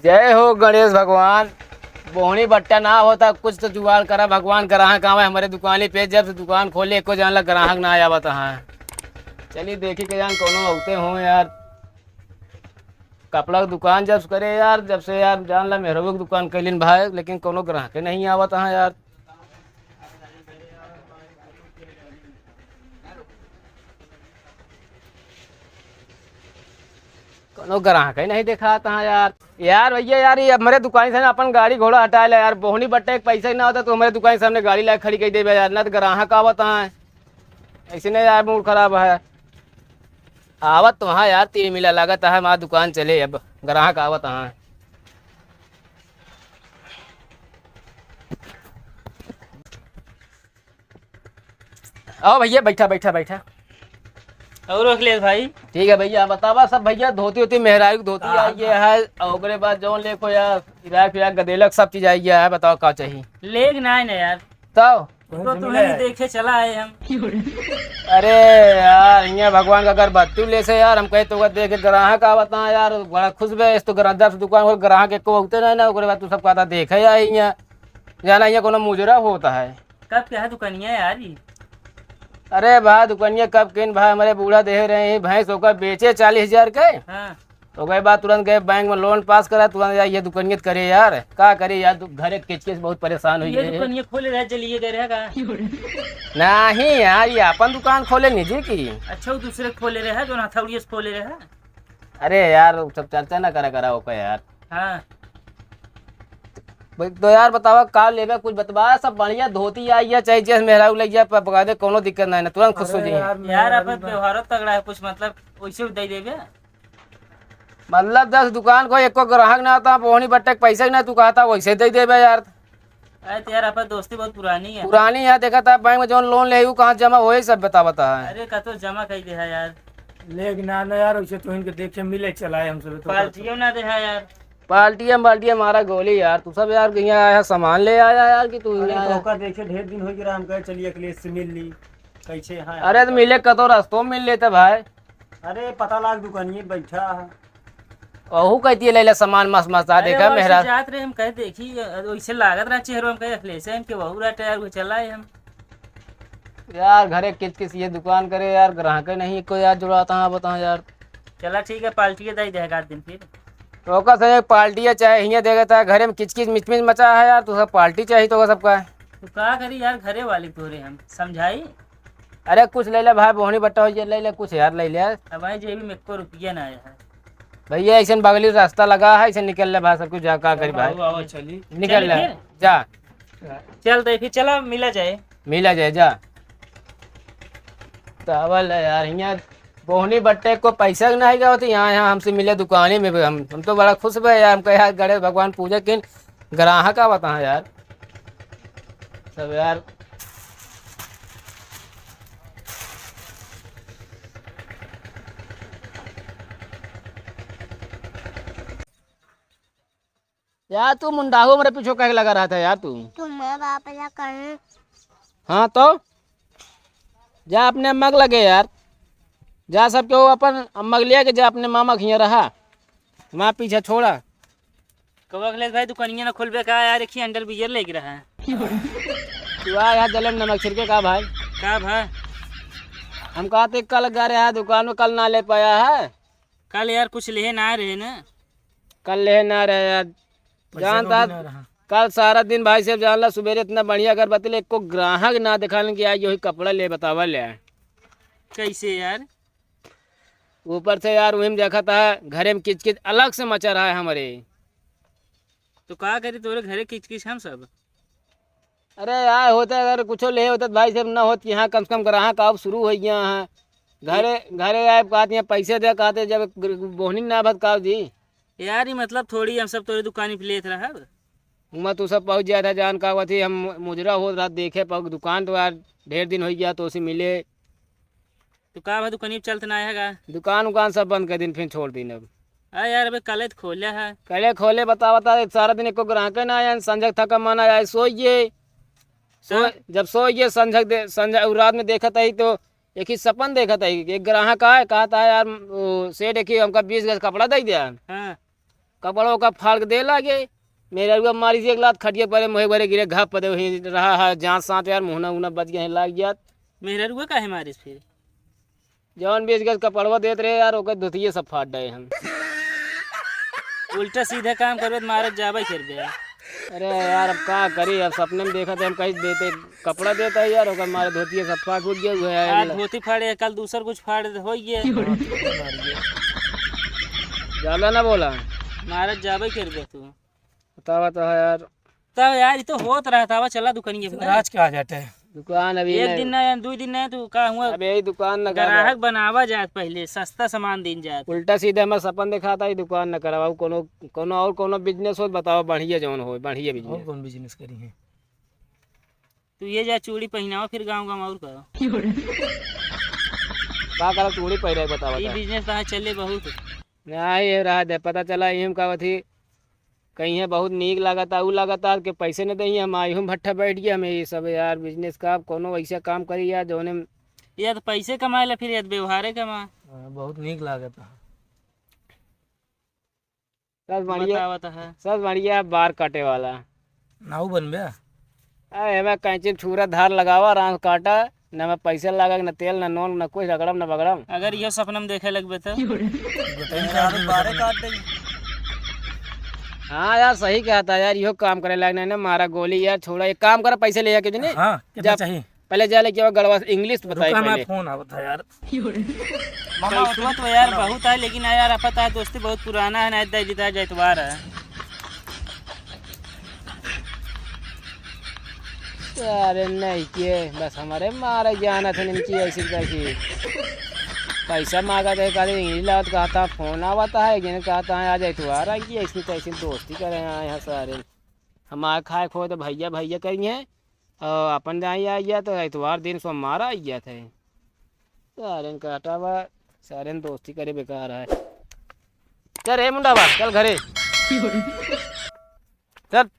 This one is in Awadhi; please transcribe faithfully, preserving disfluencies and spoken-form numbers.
जय हो गणेश भगवान। बोहनी बट्टा ना होता, कुछ तो जुगाड़ करा भगवान, ग्राहक आवे हमरे दुकानी पे। जब से दुकान खोले, एको जान ला ग्राहक ना आवत है। चली देखी के जान कौनो अउते हो यार। कपड़ा के दुकान जब से करे यार, जब से यार जान ला मेहरबू के दुकान कैलिन भाई, लेकिन कौनो ग्राहक नहीं आवत है यार। कोनो ग्राहक ही नहीं देखात है यार। यार भैया यार, ये हमरे दुकान से ना अपन गाड़ी घोड़ा हटा ले यार। बोहनी बट्टे के पैसा ही ना होता तो हमरे दुकान के सामने गाड़ी लाके खड़ी कर देबे यार, ना तो ग्राहक आवत है। ऐसे नहीं यार, मूड खराब है। आवत तो हाँ यार, तीन मिला लागत है, हमार दुकान चले, अब ग्राहक आवत है। आओ भैया, बैठा, बैठा, बैठा। और अखिलेश भाई? ठीक है भैया, बतावा सब भैया, धोती होती मेहरारू की धोती हाँ, आई हाँ। है, और ओकरे बाद जौन लेखो यार, फिराक फिराक गदेलक सब चीज आई है, बताओ का चाहिए? लेग ना है ना यार। तब? तो तुम्हें देखे चला आए हम। अरे यार, हियाँ भगवान का अगरबत्ती ले से यार, हम कहे तो देख के ग्राहक आवत ना यार, बड़ा खुश बे, इस तो ग्राहक, जब से दुकान खोल ग्राहक एको होते ना, ना, ओकरे बाद तू सब कहता देखे आई हियाँ, जाना हियाँ कोनो मुजरा होता है। कब के है दुकनिया यार ई? अरे भाई, दुकनिया कब के न भाई, हमरे बूढ़ा देहे रहे हैं भैंस, ओकर बेचे चालीस हजार के। हाँ। ओकरे बाद तुरंत गए बैंक में लोन पास करा, तुरंत यार ये दुकनिया करे यार, का करे यार, दु-, घरे किच किच बहुत परेशान हो ये गए। दुकनिया खोले रहे, जलिए गए रहे का? नहीं यार, ये अपन दुकान खोले निजी की। अच्छा, वो दूसरे खोले रहे, जो हथौड़िया से खोले रहे। अरे यार, वो सब चर्चा ना करा करा ओकर यार। हाँ। भाई, तो यार बतावा का लेबे, कुछ बतवा, सब बढ़िया धोती आई है, चाहे जैसे मेहरारू लग जाए, प-, पका दे, कोनो दिक्कत नहीं ना, तुरंत खुश हो अरे जाइए। यार, यार, अपन यार, व्यवहारो तगड़ा है, कुछ मतलब वैसे दे देबे। मतलब दस दुकान को एको ग्राहक ना आता, बोहनी बट्टे के पैसा ही ना तू कहता, वैसे दे देबे यार। अरे तो यार, अपन दोस्ती बहुत पुरानी है। पुरानी है, देखा था बैंक में जौन लोन ले, उ कहाँ जमा होए, सब बता बता है। अरे का तो जमा कई दे है यार। लेकिन ना, ना यार, वैसे तो इनके देखे मिले चलाए हम सब तो। पार्टियों ना दे है यार। पार्टी हम, पार्टी हमारा गोली यार, तू सब यार यहाँ आया सामान ले आया यार कि तू अरे यहाँ तो आया। ओकर देखे ढेर दिन हो गया, हम कहे चलिए अखिलेश से मिल ली, कैसे हैं अरे तो आप? मिले कतो रस्तो में मिल लेते भाई। अरे पता लाग दुकानिए बैठा है। ओहू कहती है ले ले सामान मस्त मस्त आ अरे देखा वैसे मेहरा। जात रहे हम कहे देखी अ, वैसे लागत रहा चेहरा, हम कहे अखिलेश है इनके वहू रहा टायर वो चला है हम। यार घरे किच किच ये दुकान करे यार, ग्राहक नहीं को यार जुड़ाता है, बताओ यार। चला ठीक है, पार्टी दे दे एक आध दिन फिर। तो ओकर से पार्टी चाहे हियाँ दे देता है, घरे में किच किच मिच मिच मचा है यार, तू सब पार्टी चाहिए तो सबका। तो का करी यार, घरे वाली तोरे हम समझाई। अरे कुछ ले ले भाई, बोहनी बट्टा हो ये ले ले कुछ यार, ले ले। अब भाई जेबी में एको रुपया ना आया है। भैया ऐसे बगली रास्ता लगा है, ऐसे निकल ले भाई, सब कुछ जा का करी भाई। आओ, आओ, चली। निकल चली ले, फिर? जा। चल दे फिर, चला मिला जाए। मिला जाए, जा। चावल है यार, हियाँ बोहनी बट्टे को पैसा के नहीं गया होते, यहाँ, यहाँ हमसे मिले दुकाने में भी हम, हम तो बड़ा खुश भए यार, हम कहे यार गणेश भगवान पूजा किन ग्राहक आवत है यार। सब यार। यार तू मुंडाहू हमरे पीछे काहे लगा रहा था यार तू? तुम्हारे बाप ला कहीं। हाँ तो? जा अपने अम्मा के लगे यार। जा सब केहू अपन अम्मा के लिया के जा, अपने मामा के हियाँ रहा। वहाँ पीछे छोड़ा। कहो अखिलेश भाई, दुकानिया ना खोलबे का यार, एक ही अंडर बियर लेके रहा है। तू आ यहाँ जले में नमक छिड़के का भाई? का भाई? हम कहते कल गए रहा दुकान में, कल ना ले पाया है। कल यार कुछ लेहे ना रहे ना। कल लेहे ना रहे यार। पैसा जान कौड़ी ता ना रहा। कल सारा दिन भाई साहब जान ला, सुबेरे इतना बढ़िया अगरबत्ती ले, एको ग्राहक ना देखा कि आई यही कपड़ा ले, बतावा ले। कैसे यार? ऊपर से यार वही में देखा था, घरे में किचकिच अलग से मचा रहा है हमारे। तो का करी, तोरे घरे किचकिच हम सब? अरे यार, होते अगर कुछो ले होते तो भाई साहब ना होत कि हाँ, कम से कम ग्राहक अब शुरू हो गया है। घरे, घरे आए कहते हैं पैसे दे, कहते जब ग-, बोहनी ना भत काव दी। यार, ये मतलब थोड़ी हम सब तोरे दुकानी पे लेत रहब। हुआं तू सब पहुँच जात है, जान का होती, हम मुजरा होत रात देखे पर दुकान तो यार ढेर दिन हो गया तो उसे मिले। तो का बा, दुकानी पे चलत ना आएगा? दुकान उकान सब बंद कर दिन, फिर छोड़ दिन अब। अरे यार, अबे कले तो खोले है। कले खोले, बता, बता, एक सारा दिन एको ग्राहक ना आया, संझक थका मन आया, सोइए। सो, हाँ? जब सोइए, संझक दे, संझक, उ रात में देखत आई तो एक ही सपन देखत है, एक ग्राहक आए, कहत है, "यार, ओ, सेठ, एक ही हमका बीस गज कपड़ा दे दिया।" हाँ। कपड़ा ओका फाड़ के दे लागे, मेहररुआ मारी से एक लात खटिया परे, मुँहे भरे गिरे, घप दे, वहीं रहा है, जान साथ यार, मुहना उहना बच गए, लाग गया। मेहररुआ काहे मारिस फिर? जौन बीस गज कपड़वा देत रहे यार, ओकर धोतिये सब फाड़ डए हम। उल्टा सीधा काम करबे त मारत जाबे करबे। अरे यार, अब का करी, अब सपने में देखत है हम कहीं देते, कपड़ा देता है यार, ओकर मारे धोतिये सब फाड़ फूट गया हुआ है। आज धोती फाड़े, कल दूसर कुछ फाड़ हो गया। ज्यादा ना बोला। मारत जाबे करबे तू। बतावा तो है यार। तब यार, ई तो होत रहत, आवा चला दुकानिया पे। आज का जाते हैं? दुकान अभी एक नहीं। दिन ना, दुई दिन ना, तू का हुआ? अब यही दुकान लगा ग्राहक बनावा जात, पहले सस्ता सामान दीन जात। उल्टा सीधा हमारा सपन दिखाता, ये दुकान न करवाओ, कोनो, कोनो और कोनो बिजनेस हो बताओ, बढ़िया जौन हो, बढ़िया और बिजनेस। कौन बिजनेस करी है? तू ये जा चूड़ी पहनावा, फिर गाँव गाँव और करो। का करो चूड़ी पहने बतावा ये तो। बिजनेस तो चले बहुत। नहीं, ये रहा दे, पता चला, इहम का थी, कहीं है बहुत नीक लागता, ऊ लागता कि पैसे न दही, हम आइहम भट्ठा बैठ गया, हमें ये सब यार बिजनेस का, कोनो वैसे काम करी यार, जौने में ये तो पैसे कमाए ला, फिर ये तो व्यवहारे कमा। हाँ, बहुत नीक लागता। सब बढ़िया, बतावत है। सब बढ़िया बार काटे वाला। नाऊ बनबे? अरे, हमें कैंची में छुरा धार लगावा, आराम से काटा, न हमें पैसा लागा, न तेल, न नून, न कुछ रगड़म, न बगड़म। अगर इहो सपना में देखे लगबे तो? बताइए, मेहरारू बारे काट देगी। हाँ यार, सही कहता यार, इहो काम करे लायक नहीं ना, मारा गोली यार, छोड़ा, एक काम कर, पैसे ले जाके जने। हाँ, कितना जा, चाहिए? पहले जा लेके आओ गड़वा से, इंग्लिश बताई रुका, मैं पहले। फोन आवत है यार। मामा, उतना तो यार बहुत है, लेकिन यार, आप पता है, दोस्ती बहुत पुराना है ना, इतना जितना जैतवार है। अरे नहीं के, बस हमारे मारे जाना था इनकी ऐसी तैसी। पैसा मांगा था, कहते इंग्लिश लागत, कहता फोन आवता है, जिन्हें कहता है, आ जाए तो आ रहा है कि ऐसी तैसी दोस्ती करे हैं यहाँ सारे। हमारे खाए खोए तो भैया भैया करेंगे, और अपन जाए आ गया तो एतवार दिन सोमवार आ गया था। सारे का हटावा, सारे दोस्ती करे बेकार है। चल रे मुंडावा, चल घरे। चल।